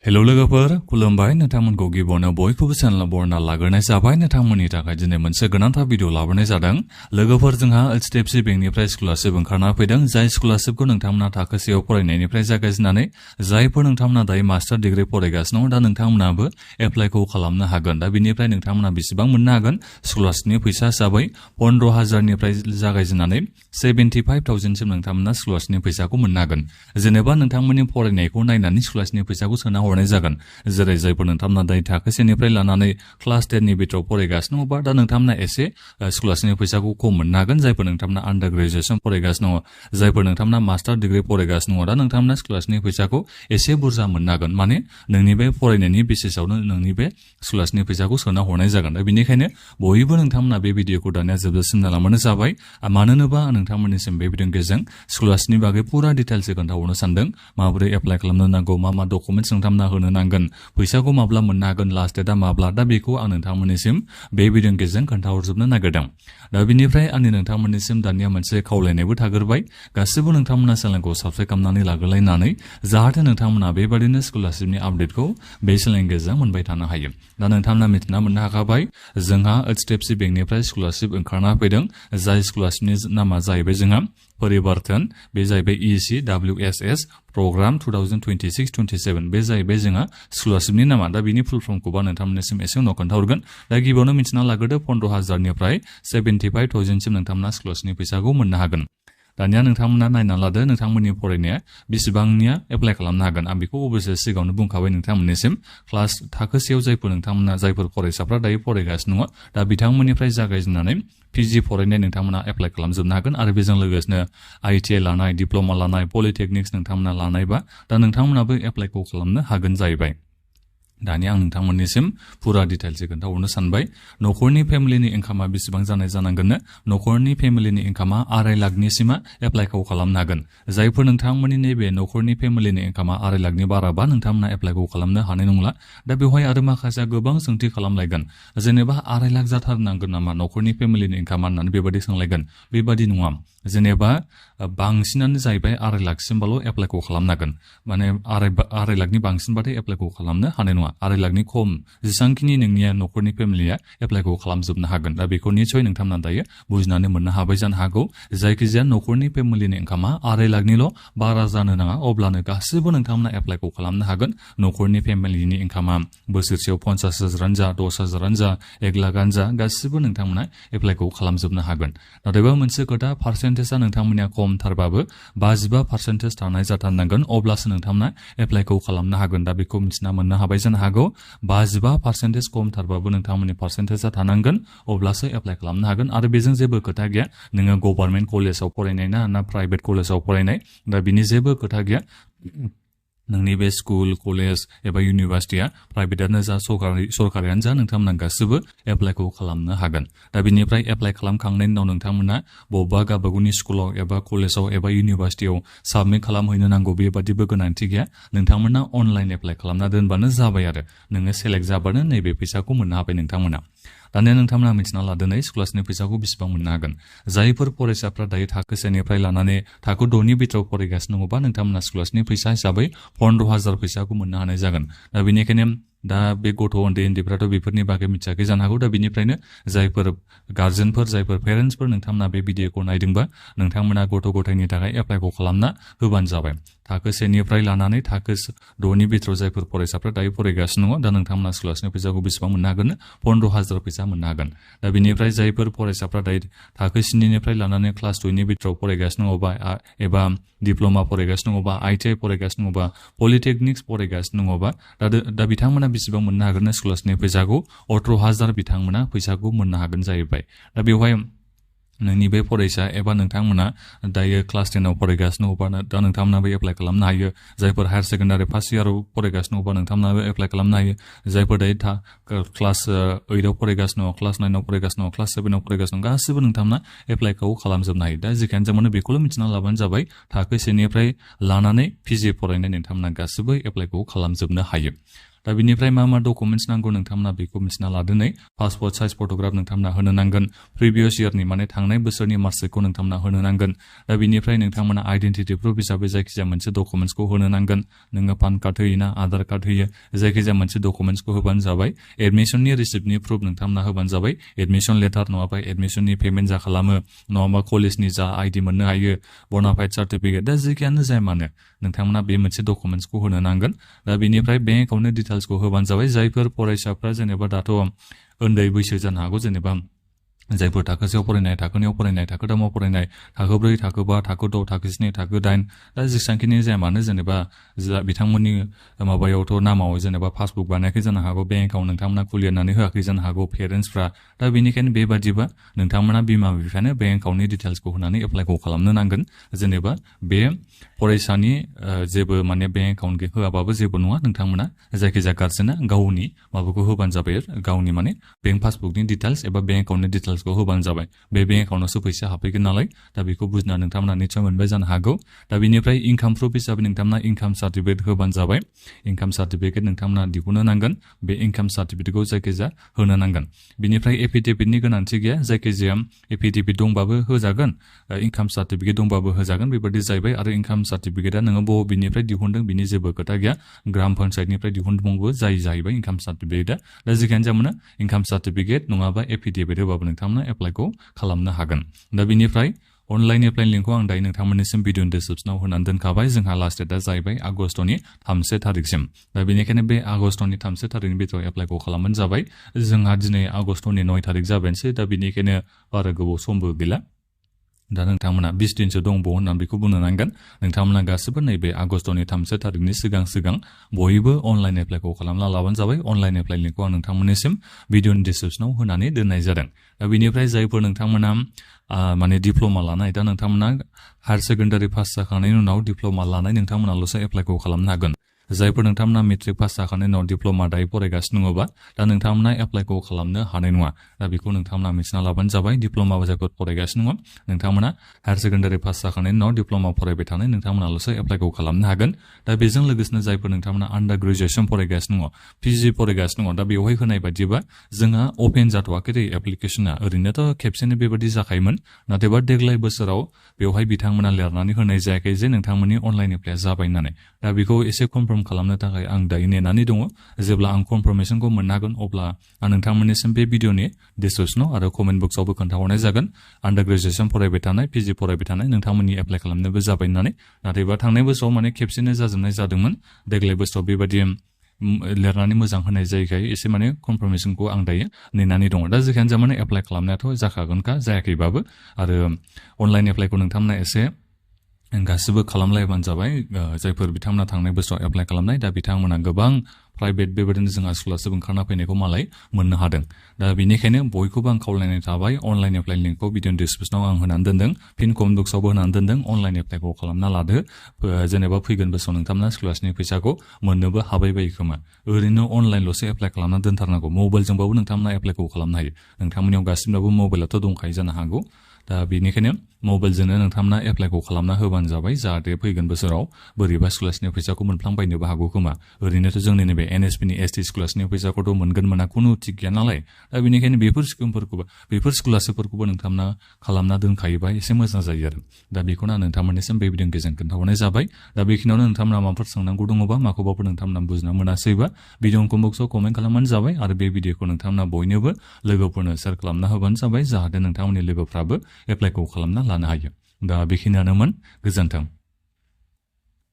hello लोगोफोर खुलुमबाय नोंथांमोनखौ गिबियावनो बयखौबो चेनेलाव बरायना लाग्रोनाय जाबाय नोंथांमोननि थाखाय दिनै मोनसे गोनांथार भिडिअ लाबोनाय जादों लोगोफोर जोंहा HDFC बेंकनिफ्राय स्कलारशिप ओंखारना फैदों जाय स्कलारशिपखौ नोंथांमोना थाखोसेयाव फरायनायनिफ्राय जागायजेननानै जायफोर नोंथांमोना दायो मास्टार डिग्री फरायगासिनो दं दा नोंथांमोनाबो एप्लाइखौ खालामनो हागोन दा बिनिफ्राय नोंथांमोना बेसेबां मोननो हागोन स्कलारशिपनि फैसा हिसाबै 15,000 निफ्राय जागायजेननानै 75,000 सिम नोंथांमोना स्कलारशिपनि फैसाखौ मोननो हागोन जेनेबा नोंथांमोननि फरायनायखौ नायनानै स्कलारशिपनि फैसाखौ सोना हरनाय जागोन जेरै जायफोर नोंथांमोना दायो थाखोसेनिफ्राय लानानै क्लास 10 नि बिथोराव फरायगासिनो दंबा दा नोंथांमोना एसे स्कलारशिपनि फैसाखौ खम मोननो हागोन जायफोर नोंथांमोना आन्डार ग्रेजुएसन फरायगासिनो दङ जायफोर नोंथांमोना मास्टार डिग्री फरायगासिनो दङ दा नोंथांमोना स्कलारशिपनि फैसाखौ एसे बुरजा मोननो हागोन माने नोंनि बे फरायनायनि बेसिसावनो नोंनि बे स्कलारशिपनि फैसाखौ सोना हरनाय जागोन दा बेनिखायनो बयबो नोंथांमोना बे भिडिअखौ दानिया जोबजासिम नायलांबानो जाबाय मानोनोबा नोंथांमोननिसिम बे भिडिअनि गेजेरजों स्कलारशिपनि बागै पुरा डिटेल्सै खोन्थाहरनो सानदों माबोरै एप्लाइ खालामनो नांगौ मा मा डकुमेन्टस नोंथांमोना होनो नांगोन फैसाखौ माब्ला मोननो हागोन लास्ट डेटआ माब्ला दा बेखौ आं नोंथांमोननिसिम बे भिडिअनि गेजेरजों खोन्थाहरजोबनो नागिरदों दा बिनिफ्राय आंनि नोंथांमोननिसिम दानिया मोनसे खावलायनायबो थागोरबाय गासिबो नोंथांमोना चेनेलखौ साबस्क्राइब खालामनानै लाग्रोलायनानै जाहाथे नोंथांमोना बेबादिनो स्कलारशिपनि आपडेटखौ बे चेनेलनि गेजेरजों मोनबाय थानो हायो दा नोंथांमोना मिथिना मोननो हाखाबाय जोंहा HDFC बेंकनिफ्राय स्कलारशिप ओंखारना फैदों जाय स्कलारशिपनि नामा जाहैबाय जोंहा परिवर्तन बे जाहैबाय ECWSS प्रग्राम 2026-27 बे जाहैबाय जोंहा स्कलारशिपनि नामा दा बिनि फुल फर्मखौबा नोंथांमोननिसिम एसे उनाव खोन्थाहरगोन दा गिबियावनो मिथिना लाग्रोदो 15,000 निफ्राय 75,000 सिम नोंथांमोना स्कलारशिपनि फैसाखौ मोननो हागोन दानिया नोंथांमोना नायना लादो नोंथांमोननि फरायनाया बेसेबांनिया एप्लाइ खालामनो हागोन आं बेखौ अबयसे सिगाङावनो बुंखाबाय नोंथांमोननिसिम क्लास थाखोसेयाव जायफोर फरायसाफ्रा दायो फरायगासिनो दङ दा बिथांमोननिफ्राय जागायजेननानै PG फरायनाय नोंथांमोना एप्लाइ खालामजोबनो हागोन आरो बेजों लोगोसेनो ITI लानाय डिप्ल'मा लानाय पलिटेक्निक्स नोंथांमोना लानायबा दा नोंथांमोनाबो एप्लाइखौ खालामनो हागोन जाहैबाय दानिया आं नोंथांमोननिसिम पुरा डिटेल्सै खोन्थाहरनो सानबाय न'खरनि फेमिलिनि इनकामा बेसेबां जानांगोननो न'खरनि फेमिलिनि इनकामा 2.5 लाखनिसिमा एप्लाइखौ खालामनो हागोन जायफोर नोंथांमोननि नैबे न'खरनि फेमिलिनि इनकामा 2.5 लाखनि बाराबा नोंथांमोना एप्लाइखौ खालामनो हानाय नंला दा बेवहाय आरो माखासे गोबां सोंथि खालामलायगोन जेनेबा 2.5 लाख जाथारनांगोन नामा न'खरनि फेमिलिनि इनकामा होननानै बेबादि सोंलायगोन बेबादि नङा जेनेबा बांसिनानो जाहैबाय 2.5 लाखसिमबाल' एप्लाइखौ खालामनो हागोन माने 2.5 लाखनि बांसिनबाथाय एप्लाइखौ खालामनो हानाय नङा 2.5 लाखनि खम जेसांखिनि नोंनिया न'खरनि फेमिलिया एप्लाइखौ खालामजोबनो हागोन दा बेखौ निसय नोंथांमोना दायो बुजिनानै मोननो हाबाय जानो हागौ जायखिजाया न'खरनि फेमिलिनि इनकामा 2.5 लाखनिल' बारा जानो नाङा अब्लानो गासिबो नोंथांमोना एप्लाइखौ खालामनो हागोन न'खरनि फेमिलिनि इनकामा बोसोरसेयाव 50,000 जा 10,000 जा 1 लाखआनो जा गासिबो नोंथांमोना एप्लाइखौ खालामजोबनो हागोन नाथायबा मोनसे खोथा पार्सेन्टेजआ नोंथांमोननिया खमथारबाबो 55% थानाय जाथारनांगोन अब्लासो नोंथांमोना एप्लाइखौ खालामनो हागोन दा बेखौ मिथिना मोननो हाबाय जानो हागौ 55% खमथारबाबो नोंथांमोननि पार्सेन्टेजआ थानांगोन अब्लासो एप्लाइ खालामनो हागोन आरो बेजों जेबो खोथा गैया नोङो गभर्नमेन्ट कलेजाव फरायनाय ना प्राइभेट कलेजाव फरायनाय दा बिनि जेबो खोथा गैया नोंनि बे स्कुल कलेज एबा इउनिभारसिटिया प्राइभेटानो जा सरकारियानो जा नोंथांमोना गासिबो एप्लाइखौ खालामनो हागोन दा बिनिफ्राय एप्लाइ खालामखांनायनि उनाव नोंथांमोना बबेबा गावबागावनि स्कुलाव एबा कलेजाव एबा इउनिभारसिटियाव साबमिट खालामहैनो नांगौ बेबादिबो गोनांथि गैया नोंथांमोना अनलाइन एप्लाइ खालामना दोनबानो जाबाय आरो नोङो सेलेक्ट जाबानो नैबे फैसाखौ मोननो हाबाय नोंथांमोना दानिया नोंथांमोना मिथिना लादो स्कलारशिपनि फैसाखौ बेसेबां मोननो हागोन जायफोर फरायसाफ्रा दायो थाखो 1निफ्राय लानानै थाखो 6 नि बिथोराव फरायगासिनो दङबा नोंथांमोना स्कलारशिपनि फैसा हिसाबै 15,000 फैसाखौ मोननो हानाय जागोन दा बेनिखायनो दा बे गथ' उन्दैफ्राथ' बेफोरनि बागै मिथियाखै जानो हागौ दा बिनिफ्रायनो जायफोर गार्जेनफोर जायफोर पेरेन्टसफोर नोंथांमोना बे भिडिअखौ नायदोंबा नोंथांमोना गथ' गथायनि थाखाय एप्लाइखौ खालामना होबानो जाबाय थाखो 1निफ्राय लानानै थाखो 6 नि बिथोराव जायफोर फरायसाफ्रा दायो फरायगासिनो दङ दा नोंथांमोना स्कलारशिपनि फैसाखौ बेसेबां मोननो हागोन 15,000 फैसा मोननो हागोन दा बिनिफ्राय जायफोर फरायसाफ्रा दायो थाखो 7निफ्राय लानानै क्लास 2 नि बिथोराव फरायगासिनो दङबा एबा डिप्ल'मा फरायगासिनो दङबा ITI फरायगासिनो दङबा पलिटेक्निक्स फरायगासिनो दङबा दा बिथांमोना बेसेबां मोननो हागोन स्कलारशिपनि फैसाखौ 18,000 बिथांमोना फैसाखौ मोननो हागोन जाहैबाय दा बेवहाय नोंनि बे फरायसा एबा नोंथांमोना दायो क्लास 10आव फरायगासिनो दङबा दा नोंथांमोनाबो एप्लाइ खालामनो हायो जायफोर हायार सेकेन्डारि फार्स्ट इयाराव फरायगासिनो दङबा नोंथांमोनाबो एप्लाइ खालामनो हायो जायफोर दायो क्लास 8आव फरायगासिनो दङ क्लास 9आव फरायगासिनो दङ क्लास 7आव फरायगासिनो दङ गासिबो नोंथांमोना एप्लाइखौ खालामजोबनो हायो दा जिखियानो जाया मानो बेखौल' मिथिना लाबानो जाबाय थाखो 1निफ्राय लानानै PG फरायनाय नोंथांमोना गासिबो एप्लाइखौ खालामजोबनो हायो दा बिनिफ्राय मा डकुमेन्ट्स नांगौ नोंथांमोना बेखौ मिथिना लादोनै पासपोर्ट साइज फटोग्राफ नोंथांमोना होनो नांगोन प्रिभियास इयारनि माने थांनाय बोसोरनि मार्कशिटखौ नोंथांमोना होनो नांगोन दा बिनिफ्राय नोंथांमोना आइडेन्टिटि प्रुफ हिसाबै जायखिजाया मोनसे डकुमेन्ट्सखौ होनो नांगोन नोङो पान कार्ड होयोना आधार कार्ड होयो जायखिजाया मोनसे डकुमेन्ट्सखौ होबानो जाबाय एडमिशननि रिसिप्टनि प्रुफ नोंथांमोना होबानो जाबाय एडमिशन लेटार नङाबा एडमिशननि पेमेन्ट जा खालामो नङाबा कलेजनि जा आइडि मोननो हायो बनाफाइड सार्टिफिकेट दा जेखियानो जाया मानो नोंथांमोना बे मोनसे डकुमेन्ट्सखौ होनो नांगोन दा बिनिफ्राय बेंक एकाउन्टनि डिटेल्सखौ होबानो जाबाय जायफोर फरायसाफ्रा जेनेबा दाथ' उन्दै बैसो जानो हागौ जेनेबा जायफोर थाखोसेयाव फरायनाय थाखोनैयाव फरायनाय थाखोथामाव फरायनाय थाखो 4 थाखो 5 थाखो 6 थाखो 7 थाखो 8 दा जेसांखिनि जाया मानो जेनेबा बिथांमोननि माबायावथ' नामाव जेनेबा पासबुक बानायाखै जानो हागौ बेंक एकाउन्ट नोंथांमोना खुलिनानै होआखै जानो हागौ पेरेन्टसफ्रा दा बेनिखायनो बेबादिबा नोंथांमोना बिमा बिफानो बेंक एकाउन्टनि डिटेल्सखौ होनानै एप्लाइखौ खालामनो नांगोन जेनेबा बे फरायसानि जेबो माने बेंक एकाउन्ट होआबाबो जेबो नङा नोंथांमोना जायखिजाया गार्जेना गावनि माबाखौ होबानो जाबाय गावनि माने बेंक पासबुकनि डिटेल्स एबा बेंक एकाउन्टनि डिटेल्सखौ होबानो जाबाय बे बेंक एकाउन्टआवसो फैसा हाबफैगोन नालाय दा बेखौ बुजिना नोंथांमोना निस्सय मोनबाय जानो हागौ दा बिनिफ्राय इनकाम प्रुफ हिसाबै नोंथांमोना इनकाम सार्टिफिकेट होबानो जाबाय इनकाम सार्टिफिकेट नोंथांमोना दिहुननो नांगोन बे इनकाम सार्टिफिकेटखौ जायखिजाया होनो नांगोन बिनिफ्राय एफिडेभिटनि गोनांथि गैया जायखिजाया एफिडेभिट दंबाबो होजागोन इनकाम सार्टिफिकेट दंबाबो होजागोन बेबायदि जाहैबाय आरो इनकाम सार्टिफिकेटआ नोङो बबेनिफ्राय दिहुनदों बिनि जेबो खोथा गैया ग्राम पन्सायतनिफ्राय दिहुनदोंबो जाहैबाय इनकाम सार्टिफिकेटआ दा जेखियानो जाया मानो इनकाम सार्टिफिकेट नङाबा एफिडेभिट होबाबो नोंथांमोना एप्लाइखौ खालामनो हागोन दा बिनिफ्राय अनलाइन एप्लाइ लिंकखौ आं दायो नोंथांमोननिसिम भिडिअ डिसक्रिप्सनाव होनानै दोनखाबाय जोंहा लास्ट डेटआ जाहैबाय आगष्टनि 3 थारिखसिम दा बेनिखायनो बे आगष्टनि 3 थारिखनि भितराव एप्लाइखौ खालामबानो जाबाय जोंहा दिनै आगष्टनि 9 थारिख जाबायनोसै दा बेनिखायनो बारा गोबाव समबो गैला दा नोंथांमोना 20 दिनसो दंबावो होननानै बेखौ बुंनो नांगोन नोंथांमोना गासिबो नैबे आगष्टनि 3 थारिखनि सिगां बयबो अनलाइन एप्लाइखौ खालामना लाबानो जाबाय अनलाइन एप्लाइ लिंकखौ आं नोंथांमोननिसिम भिडिअनि डिसक्रिप्सनाव होनानै दोननाय जादों दा बेनिफ्राय जायफोर नोंथांमोना माने डिप्ल'मा लानाय दा नोंथांमोना हायार सेकेन्डारि पास जाखांनायनि उनाव डिप्ल'मा लानाय नोंथांमोनाल'सो एप्लाइखौ खालामनो हागोन जायफोर नोंथांमोना मेट्रिक पास जाखांनायनि उनाव डिप्ल'मा दायो फरायगासिनो दङबा दा नोंथांमोना एप्लाइखौ खालामनो हानाय नङा दा बेखौ नोंथांमोना मिथिना लाबानो जाबाय डिप्ल'मा जायफोर फरायगासिनो दङ नोंथांमोना हायार सेकेन्डारि पास जाखांनायनि उनाव डिप्ल'मा फरायबाय थानाय नोंथांमोनाल'सो एप्लाइखौ खालामनो हागोन दा बेजों लोगोसेनो जायफोर नोंथांमोना आन्डार ग्रेजुएसन फरायगासिनो दङ पिजि फरायगासिनो दङ दा बेवहाय होनाय बायदिबा जोंहा अपेन जाथ'वाखै दै एप्लिकेसना ओरैनोथ' खेबसेनो बेबायदि जाखायोमोन नाथायबा देग्लाय बोसोराव बेवहाय बिथांमोना लिरनानै होनाय जायाखै जे नोंथांमोननि अनलाइन एप्लाइआ जाबाय होननानै दा बेखौ एसे कनफार्म खालामनो थाखाय आं दायो नेनानै दङ जेब्ला आं कनफार्मेसनखौ मोननो हागोन अब्ला आं नोंथांमोननिसिम बे भिडिअनि डिसक्रिप्सनाव आरो कमेन्ट बक्सआवबो खोन्थाहरनाय जागोन आन्डार ग्रेजुएसन फरायबाय थानाय पिजि फरायबाय थानाय नोंथांमोननि एप्लाइ खालामनोबो जाबाय होननानै नाथायबा थांनाय बोसोराव माने खेबसेनो जाजोबनाय जादोंमोन देग्लाय बोसोराव बेबायदि लिरनानै मोजां होनाय जायैखाय एसे माने कनफार्मेसनखौ आं दायो नेनानै दङ दा जेखियानो जाया माने एप्लाइ खालामनायाथ' जाखागोनखा जायाखैबाबो आरो अनलाइन एप्लाइखौ नोंथांमोना एसे गासिबो खालामलायबानो जाबाय जायफोर बिथांमोना थांनाय बोसोराव एप्लाइ खालामनाय दा बिथांमोना गोबां प्राइभेट बेबायदिनो जोंहा स्कलारशिप ओंखारना फैनायखौ मालाय मोननो हादों दा बेनिखायनो बयखौबो आं खावलायनाय थाबाय अनलाइन एप्लाइ लिंकखौ भिडिअ डिसक्रिप्सनाव आं होनानै दोनदों फिन कमेन्ट बक्सआवबो होनानै दोनदों अनलाइन एप्लाइखौ खालामना लादो जेनेबा फैगोन बोसोराव नोंथांमोना स्कलारशिपनि फैसाखौ मोननोबो हाबाय बायो खोमा ओरैनो अनलाइनल'सो एप्लाइ खालामना दोनथारनांगौ मबाइलजोंबाबो नोंथांमोना एप्लाइखौ खालामनो हायो नोंथांमोननियाव गासिबनाबो मबाइलाथ' दंखायो जानो हागौ दा बेनिखायनो मबाइलजोंनो नोंथांमोना एप्लाइखौ खालामना होबानो जाबाय जाहाथे फैगोन बोसोराव बोरैबा स्कलारशिपनि फैसाखौ मोनफ्लांबायनोबो हागौ खोमा ओरैनोथ' जोंनि नैबे एनएसपिनि एसटि स्कलारशिपनि फैसाखौथ' मोनगोन मोना खुनु थिग गैया नालाय दा बेनिखायनो बेफोर स्किमफोरखौबो बेफोर स्कलारशिपफोरखौबो नोंथांमोना खालामना दोनखायोबा एसे मोजां जायो आरो दा बेखौनो आं नोंथांमोननिसिम बे भिडिअनि गेजेरजों खोन्थाहरनाय जाबाय दा बेखिनियावनो नोंथांमोना माबाफोर सोंनांगौ दङबा माखौबाफोर नोंथांमोना बुजिना मोनासैबा भिडिअनि कमेन्ट बक्सआव कमेन्ट खालामबानो जाबाय आरो बे भिडिअखौ नोंथांमोना बयनोबो लोगोफोरनो शेयार खालामना होबानो जाबाय जाहाथे नोंथांमोननि लोगोफ्राबो एप्लाइखौ खालामना लानो हायो दा बेखिनियानोमोन गोजोन्थों